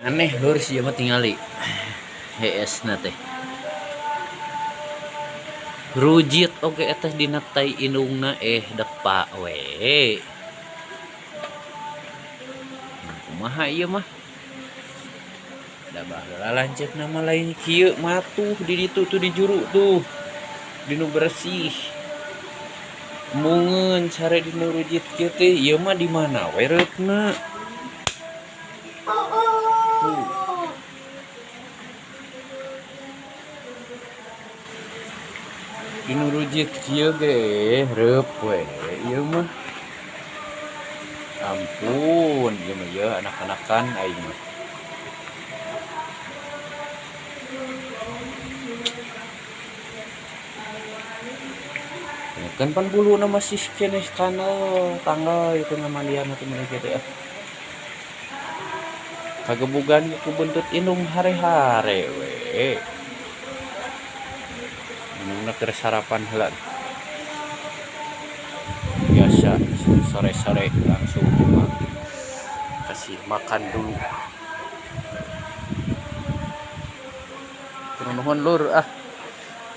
Aneh, lur, sih mah tingali hees na teh rujit oge eta dina tai indungna, eh, depa we. Kumaha ieu mah? Da baheula lanceukna mah lain kieu, matuh di ditu tuh, di juru tuh, di nu bersih, embungeun sare di nu rujit kieu teh. Ieu mah di mana we reupna tuh? Di nu rujit kieu ge reup we ieu mah. Ampun ieu mah, ieu anak-anakan aing mah. Kan pan buluna masih keneh kana tanggal itu ngamandian teh mereka teh, ah. Kagebugan ku buntut indung hare-hare we. Indungna keur sarapan heula. Biasa sore-sore langsung kasih makan dulu. Nuhun, lur, ah.